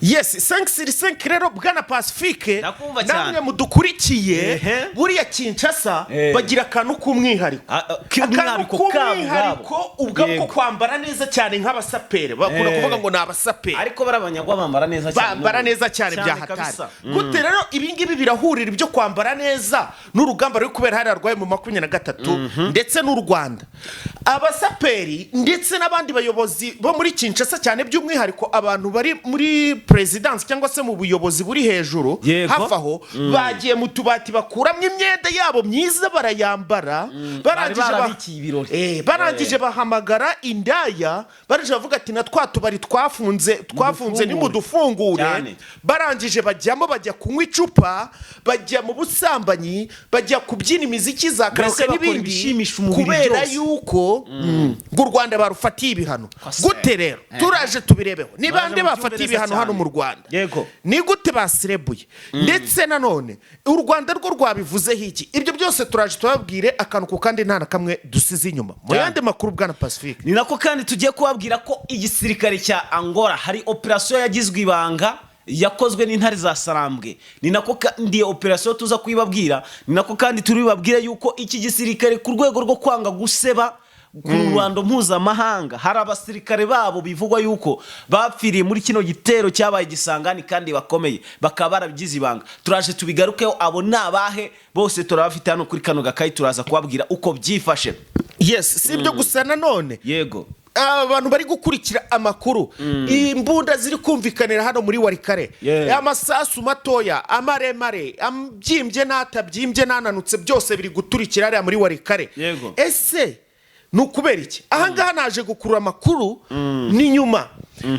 Yes, 5 sur 5 rero, bwana Pacifique, Ndakumva cyane. namwe mudukurikiye, buriya Kinshasa bagira akantu k'umwihariko, akantu k'umwihariko kabo k'umwihariko ubwabo ko Yego. kwambara neza cyane nk'abasaperi. Bakunda kuvuga ngo ni abasaperi. Ariko bari abanyagwa, bambara neza cyane. Bambara neza cyane bya hatari. Kabisa. Gute rero ibi ngibi birahurira, ibyo kwambara neza n'urugamba ruri kubera hariya rwaye mu 23 ndetse n'u Rwanda? Abasaperi ndetse n'abandi bayobozi bo muri Kinshasa, cyane by'umwihariko abantu bari muri perezidansi cyangwa se mu buyobozi buri hejuru, hafi aho, bagiye mu tubati bakuramo imyenda yabo myiza barayambara. Barangije Bari barabikiye ibirori. Barangije bahamagara indaya, barangije bavuga ati: "Na twa tubari twafunze, twafunze, nimudufungure." Barangije bajyamo, bajya kunywa icupa, bajya mu busambanyi, bajya kubyina imiziki za Mbese karaoke bakora n'ibindi, ibishimisha umubiri kubera byose. yuko ngo u Rwanda barufatiye ibihano. Kose. Gute rero? Turaje tubirebeho. Ni Muraje bande mubyumve bafatiye neza ibihano hano cyane. mu Rwanda? Ni gute baserebuye? Ndetse nanone u Rwanda rwo rwabivuzeho iki? Ibyo byose turaje tubabwire akantu ku kandi, nta na kamwe dusize inyuma. Mu yandi makuru, bwana Pacifique, Ni nako kandi tugiye kubabwira ko igisirikare cya Angola hari operasiyo yagizwe ibanga yakozwe n'intare za Sarambwe. Ni nako kandi iyo operasiyo tuza kuyibabwira. Ni nako kandi turibabwire yuko iki gisirikare, ku rwego rwo kwanga guseba ku ruhando mpuzamahanga, hari abasirikare babo bivugwa yuko bapfiriye muri kino gitero cyabaye igisangani kandi bakomeye, bakaba barabigize ibanga. Turaje tubigarukeho. Abo ni abahe? Bose turabafite hano kuri kano gakayi, turaza kubabwira uko byifashe. Yes, si ibyo gusa nanone. Abantu bari gukurikira amakuru, imbunda ziri kumvikanira hano muri Walikale, amasasu matoya, amaremare, abyimbye n'atabyimbye n'ananutse, byose biri guturikira hariya muri Walikale. Ese ni ukubera iki? Ahangaha naje gukurura amakuru, ni nyuma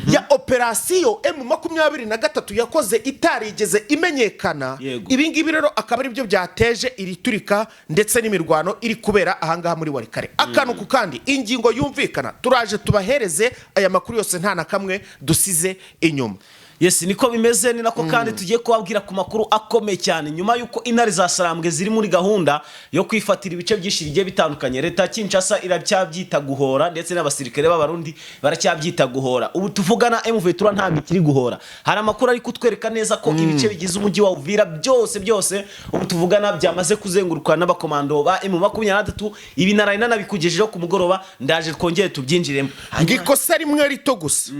ya operasiyo M23 yakoze itarigeze imenyekana. Ibi ngibi rero akaba ari byo byateje iri turika ndetse n'imirwano iri kubera ahangaha muri Walikale. Akantu ku kandi, ingingo yumvikana, turaje tubahereze aya makuru yose, nta na kamwe dusize inyuma. Yes, niko bimeze. Ni nako kandi tugiye kubabwira ku makuru akomeye cyane, nyuma y'uko intare za Sarambwe ziri muri gahunda yo kwifatira ibice byinshi bigiye bitandukanye. Leta ya Kinshasa iracyabyita guhora, ndetse n'abasirikare b'Abarundi baracyabyita guhora. Ubu tuvugana M23 ntabwo ikiri guhora. Hari amakuru ari kutwereka neza ko ibice bigize umujyi wa Uvira byose byose ubu tuvugana byamaze kuzengurukwa n'abakomando ba M23. Ibi naraye nanabikugejejeho ku mugoroba, ndaje twongere tubyinjiremo. Ngo ikosa rimwe rito gusa,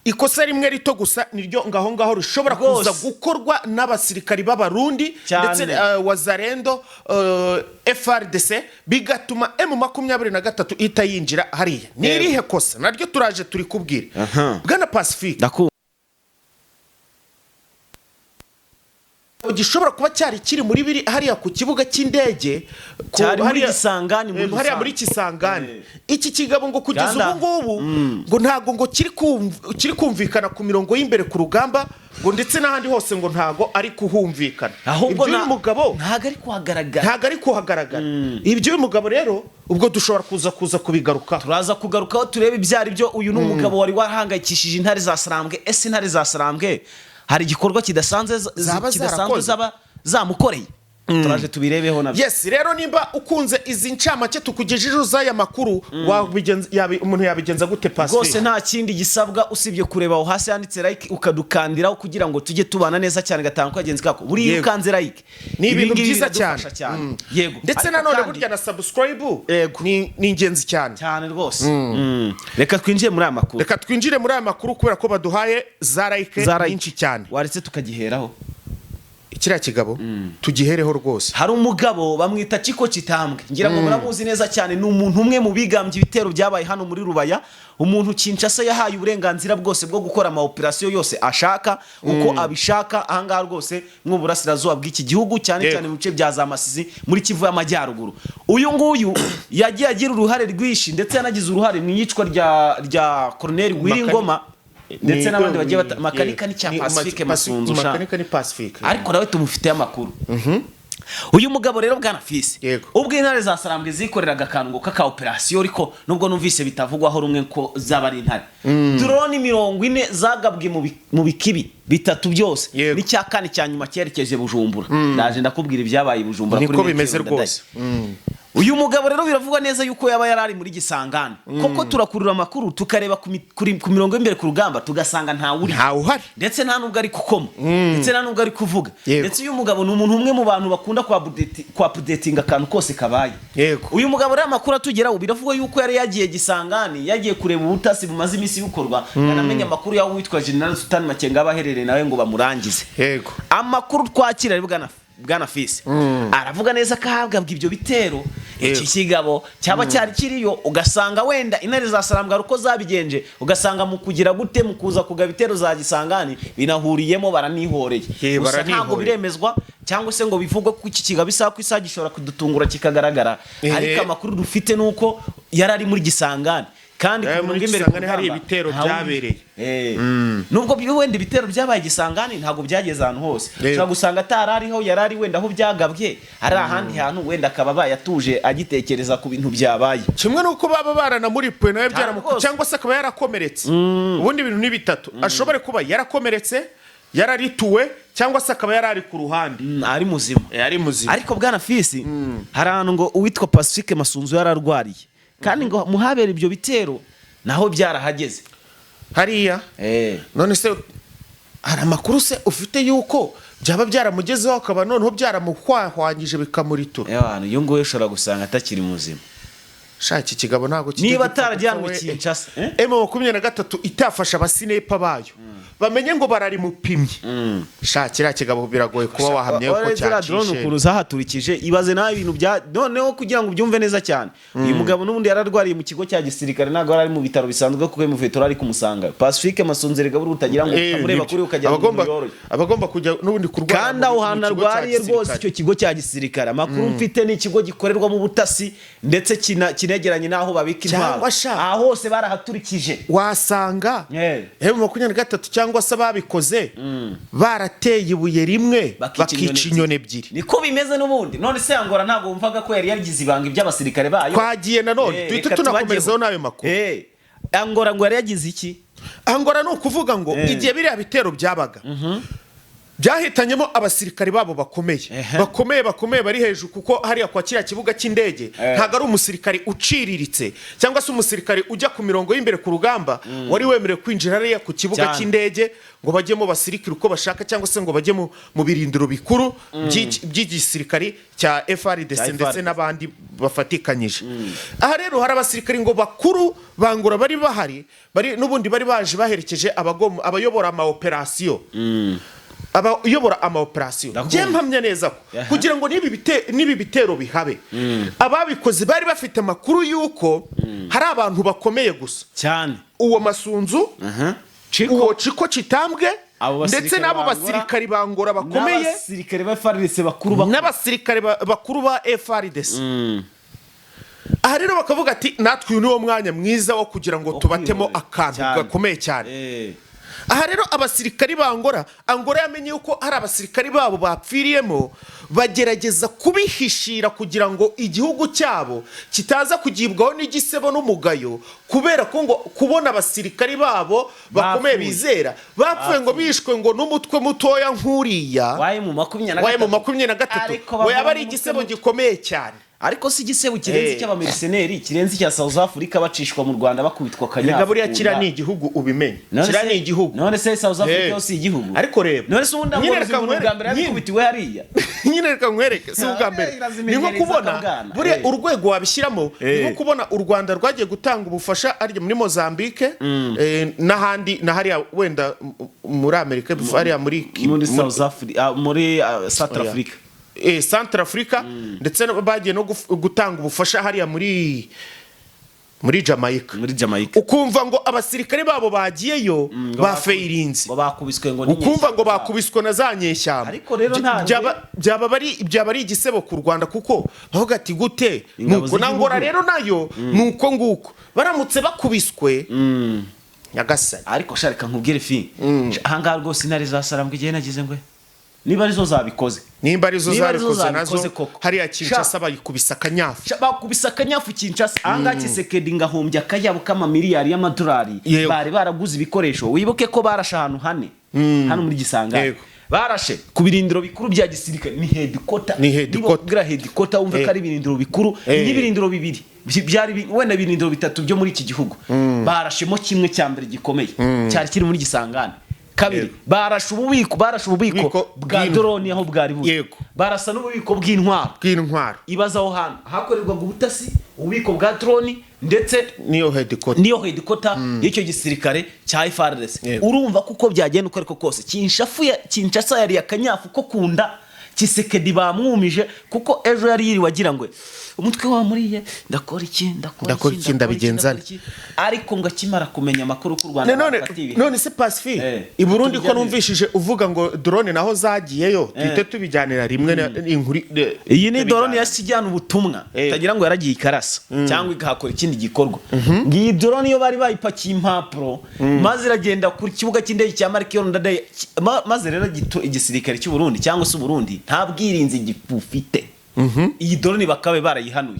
ikosa rimwe rito gusa niryo ngaho ngaho rishobora kuza gukorwa n'abasirikari b'Abarundi ndetse Wazalendo, FARDC, bigatuma M23 ihita yinjira hariya. Ni irihe kosa? Naryo turaje turi kubwira. Bwana Pacifique, Ndakumva. gishobora kuba cyari kiri muri biri hariya ku kibuga cy'indege Cyari muri Kisangani muri hariya rusange. Muri Kisangani. Iki kigabo ngo kugeza Ganda. ubu ngubu ngo ntabwo ngo kiri kumvikana ku mirongo y'imbere ku rugamba, ngo ndetse n'ahandi hose ngo ntabwo ari kuhumvikana. Ahubwo Iby'uyu mugabo ntabwo ari kuhagaragara. Ntabwo ari kuhagaragara. Iby'uyu mugabo rero ubwo dushobora kuza kubigarukaho. Turaza kugarukaho turebe ibyo ari byo. Uyu ni umugabo wari wahangayikishije intare za Sarambwe. Ese intare za Sarambwe hari igikorwa kidasanzwe Zaba kidasanzwe zarakoze? zaba zamukoreye? Turaje tubirebeho nabyo. Yes, rero nimba ukunze izi ncamake tukugejejeho z'aya makuru, umuntu yabigenza gute, Rwose Pacifique? nta kindi gisabwa usibye kureba aho hasi handitse "like", ukadukandiraho kugira ngo tujye tubana neza cyane gatanu kagenzi kako. Buriya iyo ukanze like, Ni ibi ibintu ngibi byiza cyane. biradufasha cyane. Yego. Ndetse Ariko nanone kandi burya na subscribe ni ingenzi cyane. Cyane rwose. Reka twinjire muri aya makuru. Reka twinjire muri aya makuru kubera ko baduhaye za like Za like. nyinshi cyane. Waretse tukagiheraho? Kiriya kigabo tugihereho rwose. Hari umugabo bamwita Ciko Kitambwe, ngira ngo muramuzi neza cyane. Ni umuntu umwe mu bigambye ibitero byabaye hano muri Rubaya, umuntu Kinshasa yahaye uburenganzira bwose bwo gukora ama operasiyo yose ashaka uko abishaka ahangaha rwose mu burasirazuba bw'iki gihugu, cyane cyane mu bice bya za Masisi muri Kivu y'Amajyaruguru. Uyu nguyu yagiye agira uruhare rwinshi, ndetse yanagize uruhare mu iyicwa rya Colonel Wiringoma ndetse n'abandi bagiye Makanika ni cya Pacifique Masunzu sha. Makanika ni Pacifique. Ariko nawe tumufitiye amakuru. Uyu mugabo rero, bwana Fisi, ubwo intare za Sarambwe zikoreraga akantu ngo k'aka operasiyo, ariko nubwo numvise bitavugwaho rumwe ko zaba ari intare, drone 40 zagabwe mu bikibi bitatu byose, n'icya kane cya nyuma cyerekeje Bujumbura. Ndaje ndakubwira ibyabaye i Bujumbura Niko kuri bimeze Metero rwose. Ndadaye. Uyu mugabo rero biravugwa neza yuko yaba yari ari muri Gisangani, koko turakurura amakuru tukareba ku mirongo y'imbere ku rugamba, tugasanga ntawuri, Ntawe uhari. ndetse nta nubwo ari gukoma, ndetse nta nubwo ari kuvuga. Ndetse uyu mugabo ni umuntu umwe mu bantu bakunda kwa updatinga akantu kose kabaye. Uyu mugabo rero, amakuru atugeraho, biravugwa yuko yari yagiye Gisangani, yagiye kureba ubutasi bumaze iminsi bukorwa, yanamenye amakuru y'aho witwa General Sultan Makenga aba aherereye, nawe ngo bamurangize. Amakuru twakira rero, bwana Fisi, aravuga neza ko ahabwa ibyo bitero iki kigabo cyaba cyari kiriyo, ugasanga wenda intare za Sarambwe uko zabigenje, ugasanga mu kugira gute, mu kuza kugaba ibitero za Gisangani binahuriyemo, baranihoreye. Gusa ntabwo biremezwa cyangwa se ngo bivugwe ko iki kigabo isaha ku isaha gishobora kudutungura kikagaragara. Ariko amakuru dufite ni uko yari ari muri Gisangani kandi Yari ku muri mirongo y'imbere ku Gisangani, hari rugamba, ibitero byabereye. Nubwo wenda ibitero byabaye Gisangani, ntabwo byageze ahantu hose. Ushobora gusanga atari ariho yari ari, wenda aho byagabwe ari ahandi hantu, wenda akaba bayatuje agitekereza ku bintu byabaye. Kimwe n'uko baba baranamuripuye nawe Cyane byaramuku rwose. cyangwa se akaba yarakomeretse. Ubundi ibintu ni bitatu: ashobore kuba yarakomeretse, yararituwe, cyangwa se akaba yari ari ku ruhande. Ari muzima. Ari muzima. Ariko bwana Fisi, hari ahantu ngo uwitwa Pacifique Masunzu yararwariye, kandi ngo muhabera ibyo bitero naho byarahageze. Hariya? None se hari amakuru se ufite yuko byaba byaramugezeho, akaba noneho byaramuhwahwanyije bikamuritura? Ewana, uyu nguyu ushobora gusanga atakiri muzima. Sha, iki kigabo ntabwo kijya Niba gipfa atarajyanwe gupfa we. Kinshasa, eh? M23 itafashe abasniper bayo, bamenye ngo bararimupimye. Sha, kiriya kigabo biragoye kuba wahamya yuko Ziriya drone cyacishe. ukuntu zahaturikije, ibaze nawe ibintu bya noneho. Kugira ngo ubyumve neza cyane, uyu mugabo n'ubundi yararwariye mu kigo cya gisirikare, ntabwo yari ari mu bitaro bisanzwe, kuko M23 ari kumusanga. Pacifique Masunzu rega, buri utagira ngo utamureba Nibyo. kuri ukagira ngo Abagomba umuntu yoroye. Abagomba kujya n'ubundi kurwara Kandi aho mu hantu kigo cya arwariye rwose, gisirikare. icyo kigo cya gisirikare, amakuru mfite, ni ikigo gikorerwamo ubutasi, ndetse kinegeranye n'aho babika intwaro. Cyangwa sha- Aha hose barahaturikije. Wasanga M23 cyangwa se ababikoze barateye ibuye rimwe bakica inyoni ebyiri. Niko bimeze n'ubundi. None se Angola ntabwo wumvaga ko yari yarigize ibanga iby'abasirikare bayo? Twagiye nanone, duhite Reka tunakomerezaho tubageho. n'ayo makuru. Angola ngo yari yagize iki? Angola ni ukuvuga ngo igihe biriya bitero byabaga, byahitanyemo abasirikari babo bakomeye, bakomeye bakomeye, bari hejuru, kuko hariya kwa kiriya kibuga cy'indege ntabwo ari umusirikari uciriritse cyangwa se umusirikari ujya ku mirongo y'imbere ku rugamba wari wemerewe kwinjira hariya ku kibuga cy'indege ngo bajyemo basirikire uko bashaka, cyangwa se ngo bajye mu birindiro bikuru by'igisirikari cya FARDC Cya ndetse FARDC. n'abandi bafatikanyije. Aha rero hari abasirikari ngo bakuru bangura bari bahari, bari n'ubundi bari baje baherekeje abayobora ama operasiyo, abayobora ama operasiyo. Ndakumva. Njye mpamya neza ko kugira ngo n'ibi bitero bihabe, ababikoze bari bafite amakuru y'uko hari abantu bakomeye gusa, uwo Masunzu, uwo Ciko Kitambwe, Abo ndetse basirikare n'abo ba Angola, basirikari ba Angola bakomeye, n'abasirikare ba FARDC bakuru bakuru, n'abasirikare bakuru ba FARDC. Aha rero bakavuga ati: "Natwe uyu niwo mwanya mwiza wo kugira ngo tubatemo kwihorera. akantu gakomeye cyane." Aha rero abasirikari ba Angola, Angola yamenye yuko hari abasirikari babo bapfiriyemo, bagerageza kubihishira kugira ngo igihugu cyabo kitaza kugibwaho n'igisebo n'umugayo, kubera ko ngo kubona abasirikari babo bakomeye Bapfuye. bizera bapfuye, ngo bishwe ngo n'umutwe mutoya nk'uriya waye mu makumyabiri na waye mu gatatu. 23, Ariko ngo yaba bavuga ari mu igisebo mutwe muto. gikomeye cyane. Ariko si igisebo kirenze icy'abameriseneri, kirenze icya South Africa bacishwa mu Rwanda, bakubitwa akanyafu. Reka, buriya kiriya ni igihugu, ubimenye, None kiriya se- ni igihugu. None se South Africa yo si igihugu? Ariko reba, None se ubundi nyine Angola reka uzi umuntu bwa mbere yabikubitiwe hariya? Nyine reka nkwereke, si ubwa mbere. Ni nko Irazimenyereza kubona akabwana. buriya urwego wabishyiramo, ni nko kubona u Rwanda rwagiye gutanga ubufasha arya muri Mozambique, n'ahandi na hariya, wenda muri Amerika, hariya muri Muri South Africa, muri Central Oya. Africa. Central Africa, ndetse bagiye no gutanga ubufasha hariya muri Jamaica. Muri Jamaica. Ukumva ngo abasirikare babo bagiyeyo bafeyirinze, Ngo bakubiswe ngo ukumva ngo n'inyeshyamba. bakubiswe na za nyeshyamba. Ariko rero Byaba ari igisebo ku Rwanda, kuko bavuga ati: "Gute?" Ingabo Nuko na Angola z'igihugu. rero nayo nuko nguko baramutse bakubiswe, nyagasani. Ariko sha, reka nkubwire fi, ahangaha rwose intare za Sarambwe igihe nagize ngo niba arizo zabikoze, Nimba arizo Niba arizo zabikoze nazo, zabikoze koko. hariya Kinshasa bayikubise akanyafu. Sha, bakubise akanyafu Kinshasa. Ahangaha Tshisekedi ngahombya akayabo k'amamiliyari y'amadolari. Bari baraguze ibikoresho. Wibuke ko barashe ahantu hane hano muri Gisangani. Barashe ku birindiro bikuru bya gisirikare, ni headquarter. Ni headquarter. Niba headquarter, wumve ko ari ibirindiro bikuru. N'ibirindiro bibiri byari wenda ibirindiro bitatu byo muri iki gihugu, barashemo kimwe cya mbere gikomeye cyari kiri muri Gisangane. Kabiri, barashe ububiko Ububiko bwa drone aho bwari buri. Barasa n'ububiko bw'intwaro. Bw'intwaro. Ibaza aho hantu hakorerwaga ubutasi, ububiko bwa drone ndetse niyo headquarter. Niyo headquarter y'icyo gisirikare cya FARDC. Urumva kuko byagenda uko ariko kose, Kinshasa yari akanyafu ko kunda Tshisekedi, bamwumije, kuko ejo yari yiriwe agira ngo umutwe wamuriye, ndakora iki, ndakora Ndakora iki, ndabigenza ndakora iki? Ariko ngo akimara kumenya amakuru ko u Rwanda none bafatiye ibihano. None se Pacifique, i Burundi ko numvishije uvuga ngo drone naho zagiyeyo, tuhite tubijyanira rimwe inkuru Iyi ni tubijyana. drone yahise ijyana ubutumwa, utagira ngo yaragiye ikarasa cyangwa igahakora ikindi gikorwa. Ngiyi drone iyo bari bayipakiye impapuro, maze iragenda ku kibuga cy'indege cya Melchior Ndadaye. Maze rero igisirikare cy'u Burundi cyangwa se u Burundi nta bwirinzi bufite, iyi drone bakabe barayihanuye.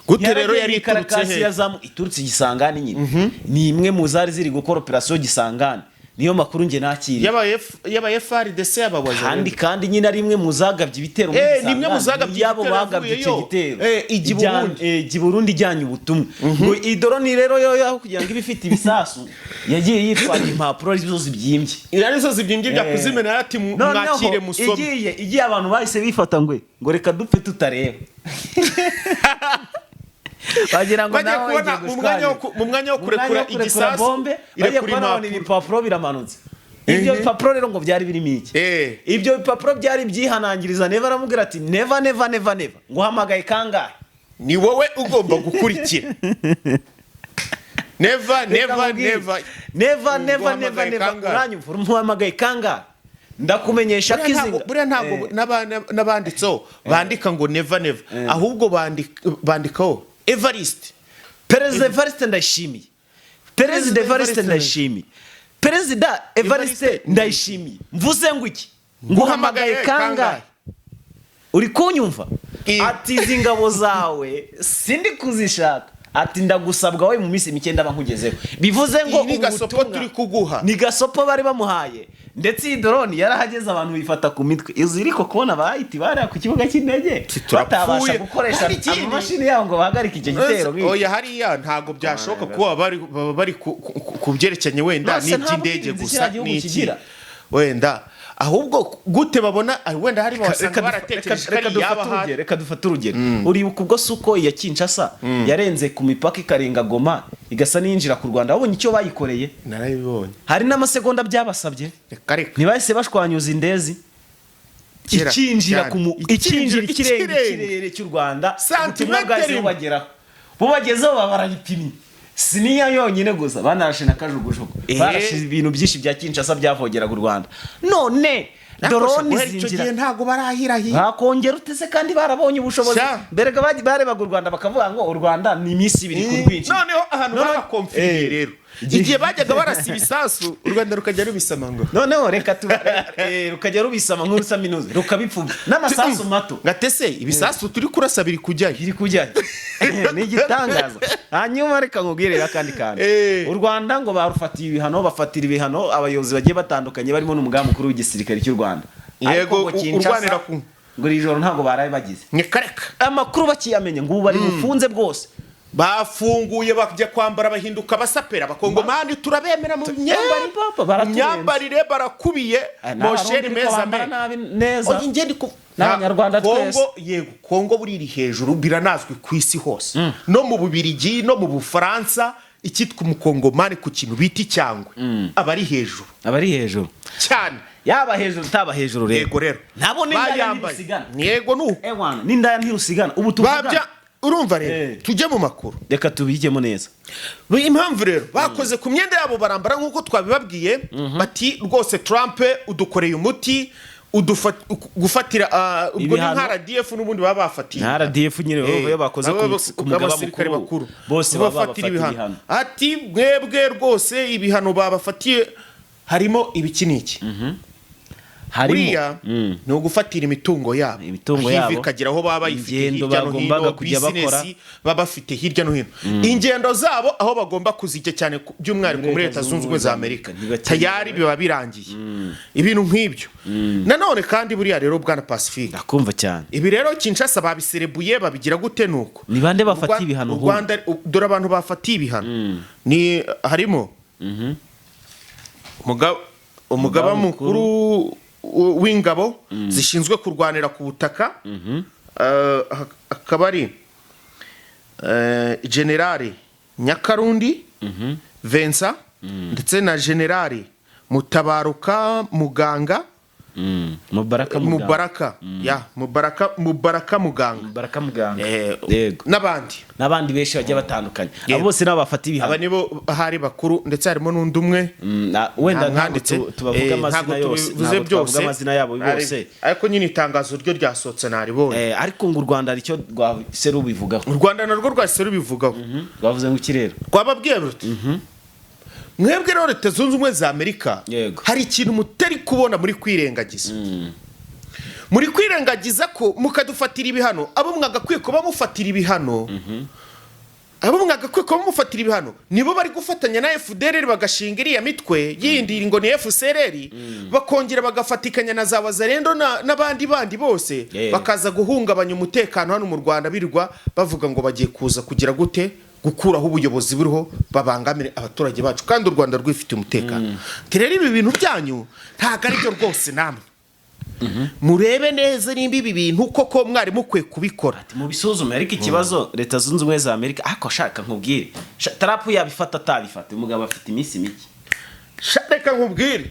Gute rero yari Yaragiye iturutse ikarakasi he? Iturutse Gisangani nyine, ni imwe mu zari ziri gukora operasiyo Gisangani, niyo makuru njye nakiriye. Yaba FARDC, yababaza. Kandi nyine ari imwe mu zagabye ibitero muri Ni imwe mu Gisangani. zagabye Yabo ibitero, bagabye icyo yavuyeyo. gitero. Ijya i Burundi. Ijya i Burundi ijyanye ubutumwa. Ngo iyi drone rero yo aho kugira ngo ibe ifite ibisasu, yagiye yitwaje impapuro arizo zibyimbye. Arizo zibyimbye bya kuzimena, ati Noneho mwakire musome. igiye abantu bahise bifata ngo reka dupfe tutareba, bagira ngo Bagiye nawe kubona igiye mu mwanya wo gushwanyura. Mu mwanya wo Mu mwanya kurekura wo kurekura igisasu, bombe, bagiye irekura kubona babona impapuro. ibipapuro biramanutse. Ibyo bipapuro rero ngo byari birimo iki? Ibyo bipapuro byari byihanangiriza Neva, aramubwira ati: "Neva, Neva, Neva, Neva, nguhamagaye kangahe?" Ni wowe ugomba gukurikira Neva. Reka Neva. nkubwire. Neva. Neva, Neva, Neva. Nguhamagaye Neva. kangahe? Uranyumva? Umuhamagaye kangahe? Ndakumenyesha ko Buriya izi buriya ntabwo n'abanditseho bandika ngo Neva, Neva, ahubwo bandikaho Evariste. Perezida Evariste Ndayishimiye, Perezida Evariste Ndayishimiye, Perezida Evariste Evariste Ndayishimiye, mvuze ngo iki? Nguhamagaye Nguhamagaye kangahe? kangahe? Uri kunyumva? Ati izi ngabo zawe sindi kuzishaka, ati ndagusabwa wowe mu minsi mike ndaba nkugezeho. Bivuze ngo Iyi ni ubu gasopo turi kuguha. Ni gasopo bari bamuhaye. Ndetse iyi drone yarahageze, abantu bifata ku mitwe. Izi ariko kubona bahita bariya ku kibuga cy'indege Turapfuye. batabasha gukoresha Hari ikindi. amamashini yabo ngo bahagarike icyo gitero nk'iki. Oya, hariya ntabwo byashoboka kuba baba bari ku byerekeranye wenda Nonese nta n'iby'indege bwirinzi gusa kiriya gihugu n'iki. kigira? Wenda ahubwo gute babona, wenda hari basanga baratekereje ko Reka ari dufate iyaba hari. urugero, reka dufate urugero. Uribuka ubwo suko ya Kinshasa yarenze ku mipaka ikarenga Goma, igasa n'iyinjira ku Rwanda? Wabonye icyo bayikoreye? Narabibonye. Hari n'amasegonda byabasabye. Reka reka. Ntibahise bashwanyuza indezi? Kera Ikinjira cyane. ku mu ikinjira ikirenga Ikirenga. ikirere cy'u Rwanda, Santimetero ubutumwa bwahise imwe. bubageraho, bubagezeho baba barayipimye. Si niyo yonyine gusa, banarashe na kajugujugu. Barashe ibintu byinshi bya Kinshasa byavogeraga u Rwanda. None drone Guhera icyo zinjira gihe ntabwo barahirahira. Bakongera utese kandi barabonye ubushobozi. Sha. Mbere barebaga u Rwanda bakavuga ngo u Rwanda ni iminsi 2 kurwinjira. Noneho ahantu babakomfiriye rero, igihe bajyaga barasa ibisasu, u Rwanda rukajya rubisama ngo Noneho reka tu rukajya rubisama nk'urusaminuza, rukabipfubya n'amasasu mato. Gatese ibisasu turi kurasa biri kujyayo. Biri kujyayo, ni igitangaza. Hanyuma reka nkubwire rero akandi kantu. U Rwanda ngo barufatiye ibihano, bafatira ibihano abayobozi bagiye batandukanye barimo n'umugaba mukuru w'igisirikare cy'u Rwanda. Yego, Ariko ngo Kinshasa, urwanira ku- ngo iri joro ntabwo baraye bagize Ni kareka. amakuru bakiyamenye, ngo ubu bari bufunze bwose. Bafunguye, bajya kwambara, bahinduka abasapera. Abakongomani turabemera mu myambarire. Papa, baraturenze. Myambarire barakubiye. Mosheri N'Abarundi meza bambara me nabi neza. Oya, njye ndi N'Abanyarwanda Kongo, twese. yego, Kongo buri iri hejuru, biranazwi ku isi hose, no mu Bubirigi, no mu Bufaransa, icyitwa umukongomani ku kintu bita icyangwe aba ari hejuru. Abari hejuru. Cyane. Yaba hejuru utaba hejuru rero. Yego rero. Nabo n'indaya Bayambaye. ntirusigana. Yego, nuko. Ewana, n'indaya ntirusigana ubu tuvugana. Babya urumva rero, tujye mu makuru. Reka tubijyemo neza. Impamvu rero bakoze ku myenda yabo barambara nk'uko twabibabwiye, bati rwose Trump udukoreye umuti, gufatira, ubwo ni Ibihano. nka RDF n'ubundi baba bafatiye. Nka RDF nyine, iyo bakoze ku mugaba abasirikare mukuru bakuru bose baba bafatira babafatira ibihano. ibihano. Ati mwebwe rwose ibihano babafatiye harimo ibiki n'iki. Harimo. Buriya ni ugufatira imitungo yabo, Imitungo Hivi yabo. ikagera aho baba bayifite Ingendo hirya no bagombaga hino, kujya bakora. business baba bafite hirya no hino, ingendo zabo aho bagomba kuzijya cyane, by'umwihariko muri Leta Zunze Ubumwe za Amerika. Ntibakeneye. Tayari biba birangiye ibintu nk'ibyo. Nanone kandi buriya rero, bwana Pacifique, Ndakumva cyane. ibi rero Kinshasa babiserebuye, babigira gute nuko. Ni bande bafatiye ibihano U ahubwo? Rwanda, dore abantu bafatiye ibihano ni harimo umugaba mukuru w'ingabo zishinzwe kurwanira ku butaka, akaba ari Generali Nyakarundi Vincent, ndetse na Generali Mutabaruka Muganga. Mubaraka Muganga. Mubaraka, ya Mubaraka, Mubaraka Muganga. Mubaraka Muganga. Yego. N'abandi. N'abandi benshi bagiye batandukanye. Yego. Abo bose nabo bafata Aba ibihano. nibo ahari bakuru, ndetse harimo n'undi umwe. Wenda ntabwo Mwanditse. tubavuga amazina Ntabwo yose, tubivuze ntabwo twavuga byose. amazina yabo bose. Ariko nyine itangazo ryo ryasohotse, naribonye. Ariko ngo u Rwanda hari icyo rwahise rubivugaho. U Rwanda narwo rwahise rubivugaho. Rwavuze ngo iki rero? Rwababwiye ruti: "Mwebwe rero Leta Zunze Ubumwe za Amerika, hari ikintu mutari kubona, muri kwirengagiza, muri kwirengagiza ko mukadufatira ibihano abo mwagakwiye kuba mufatira ibihano. Abo mwagakwiye kuba mufatira ibihano nibo bari gufatanya na FDLR, bagashinga iriya mitwe yindi ngo ni FCLR, bakongera bagafatikanya na za Wazalendo n'abandi bandi bose, bakaza guhungabanya umutekano hano mu Rwanda, birirwa bavuga ngo bagiye kuza kugira gute, gukuraho ubuyobozi buriho, babangamire abaturage bacu, kandi u Rwanda rwifitiye umutekano. Ati rero ibi bintu byanyu ntabwo ari byo rwose, namwe murebe neza nimba ibi bintu koko mwari mukwiye kubikora." Mu bisuzume. Ariko ikibazo, Leta Zunze Ubumwe za Amerika, ariko shaka nkubwire, Trump yabifata atabifata, umugabo afite iminsi mike. Reka nkubwire,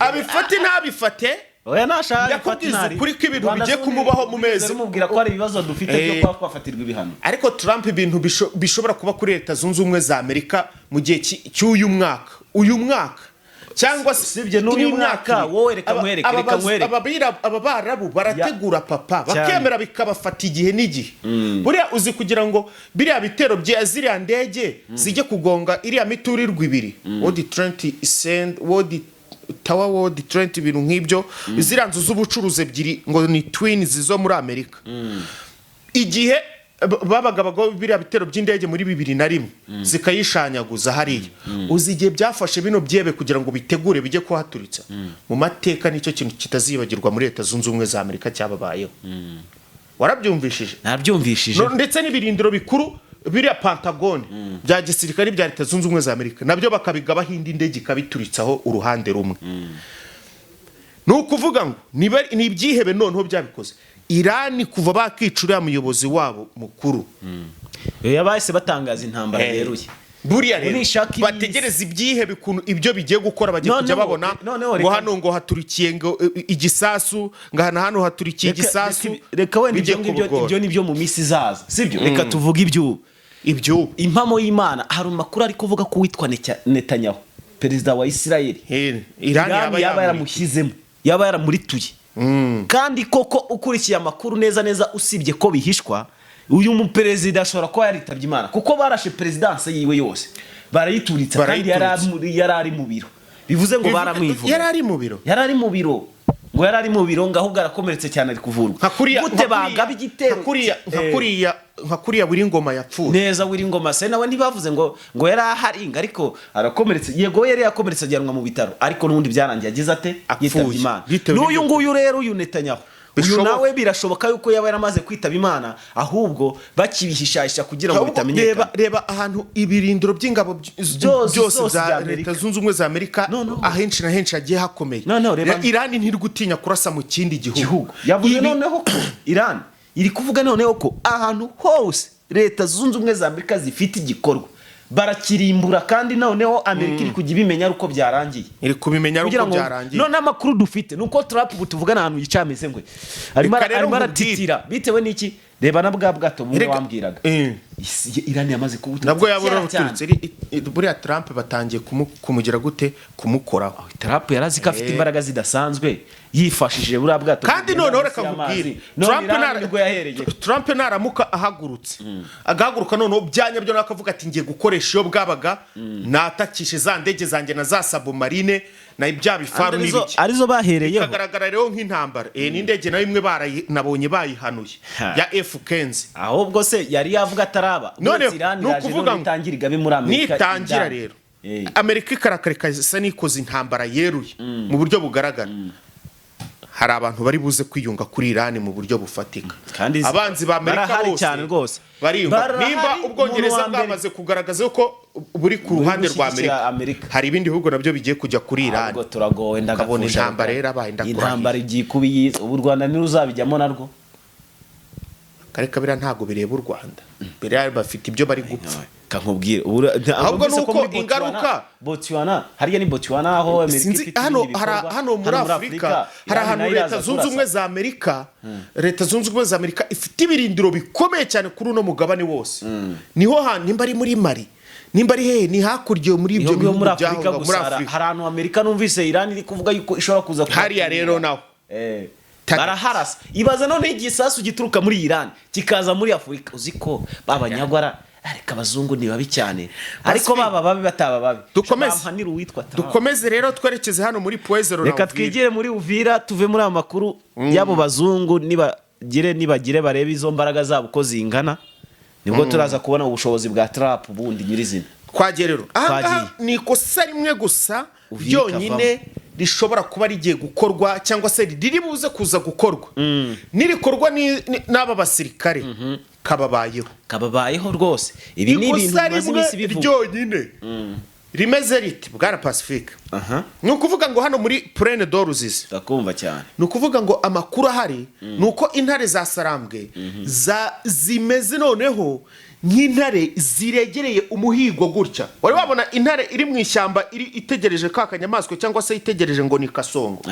abifate ntabifate, Oya, nashaka. Ndakubwiza ukuri ko ibintu bigiye kumubaho mu mezi Rumubwira ko hari ibibazo dufite byo kuba twafatirwa ibihano. Ariko Trump, ibintu bishobora kuba kuri Leta Zunze Ubumwe za Amerika mu gihe cy'uyu mwaka, uyu mwaka cyangwa se Usibye n'uyu n'imyaka mwaka, ibiri. wowe reka nkwereke, reka nkwereke. Aba Barabu barategura papa, Cyane. bakemera bikabafata igihe n'igihe. Buriya uzi kugira ngo biriya bitero bya ziriya ndege zijye kugonga iriya miturirwa ibiri, World Trade Center, World Tower, World Trade, ibintu nk'ibyo, ziriya nzu z'ubucuruzi ebyiri ngo ni twins zo muri Amerika, igihe babaga bagabo biriya bitero by'indege muri 2001 zikayishanyaguza hariya, uzi igihe byafashe bino byebe kugira ngo bitegure bijye kuhaturitsa? Mu mateka nicyo kintu kitazibagirwa muri Leta Zunze Ubumwe za Amerika cyababayeho. Warabyumvishije? Nabyumvishije. No, ndetse n'ibirindiro bikuru biriya Pentagone bya gisirikare bya Leta Zunze Ubumwe za Amerika nabyo bakabigabaho indi ndege ikabituritsaho uruhande rumwe. Ni ukuvuga ngo ni ibyihebe noneho byabikoze. Irani kuva bakica uriya muyobozi wabo mukuru, Bahise batangaza intambara yeruye. Buriya rero Nishaka bategereza ibyihebe ukuntu ibyo bigiye gukora, bagiye kujya babona Noneho ngo hano ngo haturikiye ngo igisasu, ngo hano hano haturikiye igisasu. Reka wenda Bigiye ibyo ngibyo, kubagora. ibyo ni byo mu minsi izaza, sibyo? Reka tuvuge iby'ubu. Ibyo. Impamo y'Imana, hari amakuru ari kuvuga ko uwitwa Netanyahu, perezida wa Isirayeli, Irani Irani yaba yaba yamuri yaramushyizemo, yaba yaramurituye. Kandi koko ukurikiye amakuru neza neza, usibye ko bihishwa, uyu muperezida ashobora kuba yaritabye Imana, kuko barashe perezidanse yiwe yose barayituritsa, kandi Barayituritsa. yari ari mu biro, bivuze ngo baramwivuga. Yari ari mu biro. Yari ari mu biro, ngo yari ari mu biro, ngo ahubwo arakomeretse cyane, ari kuvurwa. Nka kuriya Gute nka kuriya- bagaba igitero? Nka kuriya buri ngoma yapfuye. Neza, wiri ngoma se nawe ntibavuze ngo yari ahari, ngo ariko arakomeretse? Yego, yari yakomeretse ajyanwa mu bitaro, ariko n'ubundi byarangiye agize ate? Apfuye. Yitabye Imana. Bitewe N'uyu n'ibyo- nguyu rero, uyu Netanyahu, uyu Bishoboka. nawe birashoboka yuko yaba yaramaze kwitaba Imana, ahubwo bakibihishahisha kugira ngo Ahubwo bitamenyekana. Reba ahantu ibirindiro by'ingabo Byose, byose byose bya bya Amerika. Leta Zunze Ubumwe za Amerika, No, no. ahenshi na henshi hagiye hakomeye. No, reba- Irani ntiri gutinya kurasa mu kindi gihugu. Gihugu yavuze noneho ko Iran iri kuvuga noneho ko ahantu hose Leta Zunze Ubumwe za Amerika zifite igikorwa barakirimbura, kandi noneho Amerika iri kujya ibimenya ari uko byarangiye. Iri kubimenya ari Kugira uko ngo byarangiye. None amakuru dufite ni uko Trump ubu tuvugana ahantu yicaye ameze ngo arimo Reka rero arimo nkubwire. aratitira bitewe n'iki? Reba na bwa bwato bumwe wambwiraga. Irani yamaze kubuturitsa Nabwo yaba kera cyane. urabuturitse. Buriya Trump batangiye kumugira gute, kumukoraho. Trump yari azi ko afite imbaraga zidasanzwe, yifashishije buriya bwato Kandi bugenda noneho munsi reka y'amazi. nkubwire, None Trump Irani nibwo yahereye. Trump naramuka ahagurutse, agahaguruka noneho byanya byo, nawe akavuga ati: "Ngiye gukoresha iyo bwabaga, natakishe za ndege zanjye na za submarine." na bya bifaru n'ibiki, arizo bahereyeho. Bikagaragara rero nk'intambara. N'indege nayo imwe nabonye bayihanuye ya F-15. Ahubwo se yari yavuga ataraba. None Uretse Iran ni iraje ukuvuga none ngo itangira igabe muri Amerika. Nitangira Iran. rero, Amerika ikarakara isa n'ikoze intambara yeruye mu buryo bugaragara, hari abantu bari buze kwiyunga kuri Irani mu buryo bufatika. Kandi Abanzi ba Amerika barahari bose cyane rwose. bariyunga. Barahari, Nimba Ubwongereza umuntu wa mbere. bwamaze kugaragaza ko buri ku ruhande rwa gushyigikira Amerika, Amerika. hari ibindi bihugu nabyo bigiye kujya kuri Irani. Ahubwo turagowe. Ukabona Ndagapfusha. intambara yarabaye, ndakurahiye. Intambara igiye kuba iyiza, ubu u Rwanda ntiruzabijyamo narwo. Kare kabira ntabwo bireba u Rwanda, mbere bafite ibyo bari gupfa. Kankubwire ubu Ahubwo numvise ko nuko muri Botswana- ingaruka- Botswana, hariya ni Botswana aho Amerika Sinzi ifite hano ibindi hari bikorwa. hano muri Afurika hari Iran ahantu nayo Leta iraza Zunze kurasa. Ubumwe za Amerika, Leta Zunze Ubumwe za Amerika ifite ibirindiro bikomeye cyane kuri uno mugabane wose. Niho hantu, nimba ari muri Mali, nimba ari hehe, ni hakurya muri ibyo Niho ngiho bihugu muri Afurika by'aho ngaho, gusa muri Afurika. Hari ahantu Amerika numvise Iran iri kuvuga yuko ishobora kuza Hariya rero naho Target. Baraharasa. Ibaza none igisasu gituruka muri Iran kikaza muri Afurika. Uzi ko babanyagwara, ariko abazungu ni babi cyane, ariko baba babi bataba babi. Dukomeze. Bampanira uwitwa Trump. Dukomeze rero twerekeze hano muri Point Zéro na Reka Uvira. twigire muri Uvira, tuve muri aya makuru y'abo bazungu. Nibagire barebe izo mbaraga zabo uko zingana, nibwo turaza kubona ubushobozi bwa Trump bundi nyirizina. Twagiye rero aha ngaha. Twagiye. Ni ikosa rimwe gusa Uvira ryonyine rishobora kuba rigiye gukorwa cyangwa se riri buze kuza gukorwa. Nirikorwa n'aba basirikare, kababayeho. Kababayeho rwose. Ibi ni ibintu Ikosa bimaze rimwe iminsi bivugwa. ryonyine rimeze riti, bwana Pacifique? Ni ukuvuga ngo hano muri Plaine de Ruzizi, Ndakumva cyane. ni ukuvuga ngo amakuru ahari ni uko intare za Sarambwe zimeze noneho nk'intare ziregereye umuhigo gutya. Wari wabona intare iri mu ishyamba iri itegereje ka kanyamaswa cyangwa se itegereje ngo ni kasongo?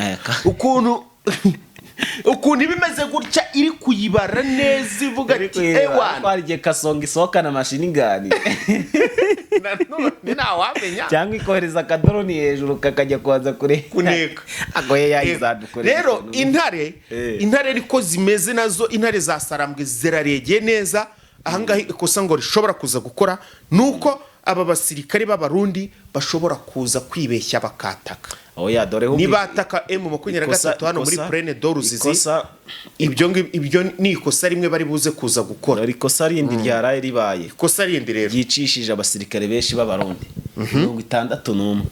Ukuntu iba imeze gutya, iri kuyibara neza, ivuga ati: "Ewana." Hari igihe kasonga isohokana machine gun. Nanone ntawamenya. Cyangwa ikohereza akadoroni hejuru kakajya kubanza kure Kuneka. Agoye yayizadukorera. Rero intare, intare ariko zimeze nazo, intare za Sarambwe ziraregeye neza. Ahangaha ikosa ngo rishobora kuza gukora ni uko aba basirikare b'Abarundi bashobora kuza kwibeshya bakataka. Oya, dore ho. Nibataka M23 hano muri Plaine de Ruzizi, ibyo ni ikosa rimwe bari buze kuza gukora. Dore ikosa rindi ryaraye ribaye. Ikosa rindi rero Ryicishije abasirikare benshi b'Abarundi, 61.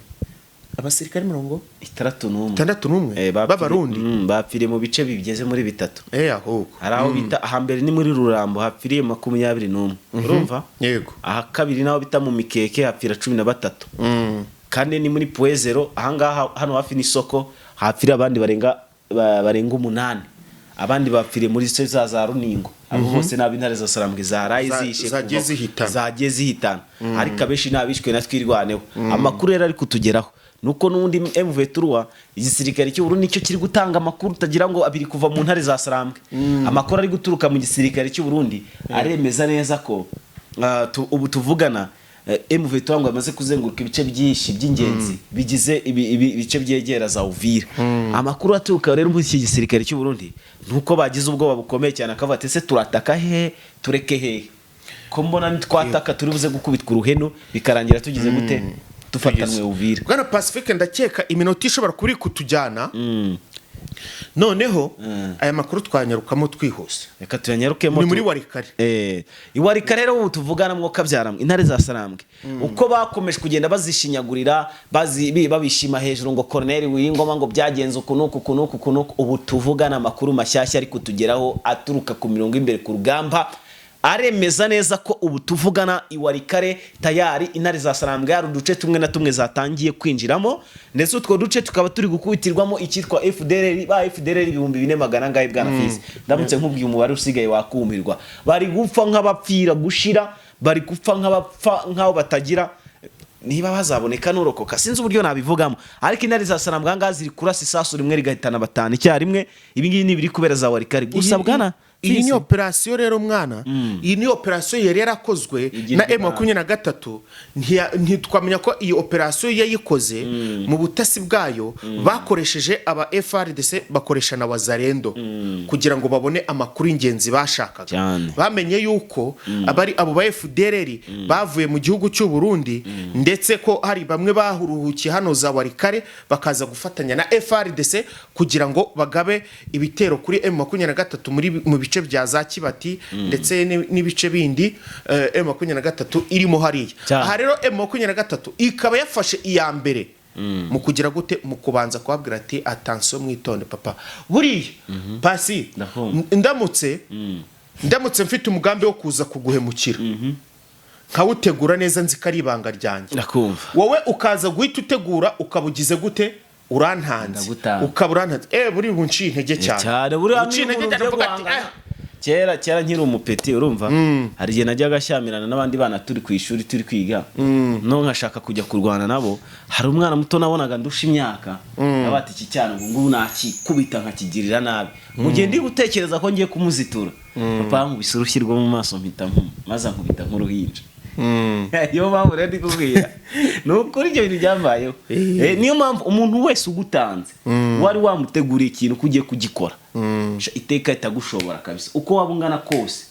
Abasirikare mirongo 61. 61 b'Abarundi. Bapfiriye mu bice bigeze muri bitatu. Ahubwo Hari aho bita ahambere ni muri Rurambo, hapfiriye 21, urumva? Yego. Aha kabiri naho bita mu Mikeke, hapfira 13. Kane ni muri Point Zéro, ahangaha hano hafi n'isoko, hapfira abandi barenga barenga umunani. Abandi bapfiriye muri se za Runingo. Abo bose ni ab'intare za Sarambwe zaraye zishe Zagiye zihitana. Zagiye zihitana, ariko abenshi ni abishwe na Twirwaneho. Amakuru rero ari kutugeraho nuko n'ubundi M23, igisirikare cy'u Burundi, nicyo kiri gutanga amakuru, utagira ngo abiri kuva mu ntare za Sarambwe. Amakuru ari guturuka mu gisirikare cy'u Burundi aremeza neza ko ubu tuvugana M23 ngo yamaze kuzenguruka ibice byinshi by'ingenzi bigize ibice byegera za Uvira. Amakuru aturuka rero muri iki gisirikare cy'u Burundi nuko bagize ubwoba bukomeye cyane, akavuga ati: "Ese turataka hehe, tureke hehe, ko mbona nitwataka turi buze gukubitwa uruhenu, bikarangira tugize gute, dufatanwe Uvira?" Bwana Pacifique, ndakeka iminota ishobora kuri kutujyana. Noneho aya makuru twanyarukamo twihuse. Reka tuyanyarukemo. Ni muri Warikare. Iwarika rero ubu tuvugana, mwoka byaramwe, intare za Sarambwe uko bakomeje kugenda bazishinyagurira, babishima hejuru ngo Colonel Wiyingoma ngo byagenze uku n'uku, uku n'uku, uku n'uku, ubu tuvugana amakuru mashyashya ari kutugeraho aturuka ku mirongo imbere ku rugamba aremeza neza ko ubu tuvugana iwarikare tayari intare za Sarambwe hari uduce tumwe na tumwe zatangiye kwinjiramo, ndetse utwo duce tukaba turi gukubitirwamo icyitwa FDLR, ba FDLR 4,000 angahe. Bwana Fizi, ndamutse nkubwiye umubare usigaye wakumirwa. Bari gupfa nk'abapfira gushira, bari gupfa nk'abapfa nk'aho batagira niba bazaboneka nurokoka, sinzi uburyo nabivugamo. Ariko intare za Sarambwe ahangaha ziri kurasa isasu rimwe rigahitana batanu icyarimwe. Ibi ngibi ni ibiri kubera za Warikare gusa, bwana. Iyi ni Fisi. operasiyo rero mwana, iyi ni operasiyo yari yarakozwe Igirwa na ibanga. M23. Ntitwamenya ko iyi operasiyo yayikoze mu butasi bwayo, bakoresheje aba FARDC, bakoresha na Wazalendo kugira ngo babone amakuru y'ingenzi bashakaga. Bamenye yuko abari abo ba FDLR bavuye mu gihugu cy'u Burundi, ndetse ko hari bamwe bahuruhukiye hano za Walikale, bakaza gufatanya na FARDC kugira ngo bagabe ibitero kuri M23 muri mu bice bya za Kibati ndetse n'ibice bindi M23 irimo hariya. Aha rero M23 ikaba yafashe iya mbere mu kugira gute? Mu kubanza kubabwira ati: "Attention, mwitonde papa." Buriya pasi Ndakumva. Ndamutse mfite umugambi wo kuza kuguhemukira, nkawutegura neza, nzi ko ari ibanga ryanjye, Ndakumva. wowe ukaza guhita utegura, ukaba ugize gute? Urantanze. Ndagutanga. Ukaba urantanze, buri bunciye intege cyane. Cyane, buriya Bunciye niyo intege umuntu cyane, ugiye uvuga ati, guhangana. Kera kera nkiri umupeti, urumva, hari igihe najyaga ashyamirana n'abandi bana turi ku ishuri, turi kwiga, no nkashaka kujya kurwana nabo. Hari umwana muto nabonaga ndusha imyaka, ati: "Iki cyana ubu ngubu nakikubita nkakigirira nabi." Mu gihe ndi gutekereza ko ngiye kumuzitura, papa yankubise urushyi rwo mu maso, mpita nkuma, maze ankubita nk'uruhinja. Niyo mpamvu rero ndi kubwira, ni ukuri ibyo bintu byambayeho. Niyo mpamvu umuntu wese ugutanze wari wamuteguriye ikintu ko ugiye kugikora, sha, iteka itagushobora kabisa, uko waba ungana kose.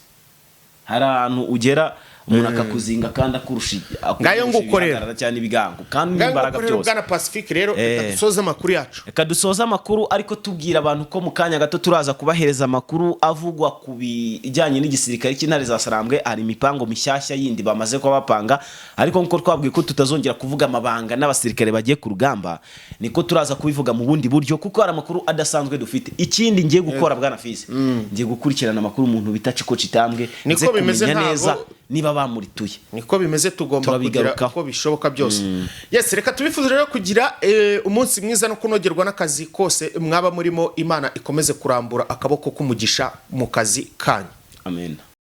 Hari ahantu ugera umuntu akakuzinga kandi akurusha Ngayo nguko rero. ibihagarara cyane, ibigango kandi Ngaho n'imbaraga nguko rero, byose. bwana Pacifique, rero reka dusoze amakuru yacu. Reka dusoze amakuru, ariko tubwira abantu ko mu kanya gato turaza kubahereza amakuru avugwa ku bijyanye n'igisirikare cy'Intare za Sarambwe. Hari imipango mishyashya yindi bamaze kuba bapanga, ariko nk'uko twabwiye ko tutazongera kuvuga amabanga n'abasirikare bagiye ku rugamba, niko turaza kubivuga mu bundi buryo, kuko hari amakuru adasanzwe dufite. Ikindi ngiye gukora, bwana Fisi, ngiye gukurikirana amakuru umuntu bita Ciko Citambwe, Niko nze bimeze, kumenya neza niba bamurituye. Niko bimeze, tugomba kugira Turabigarukaho. uko bishoboka byose. Yes, reka tubifuze rero kugira umunsi mwiza no kunogerwa n'akazi kose mwaba murimo. Imana ikomeze kurambura akaboko k'umugisha mu kazi kanyu. Amen.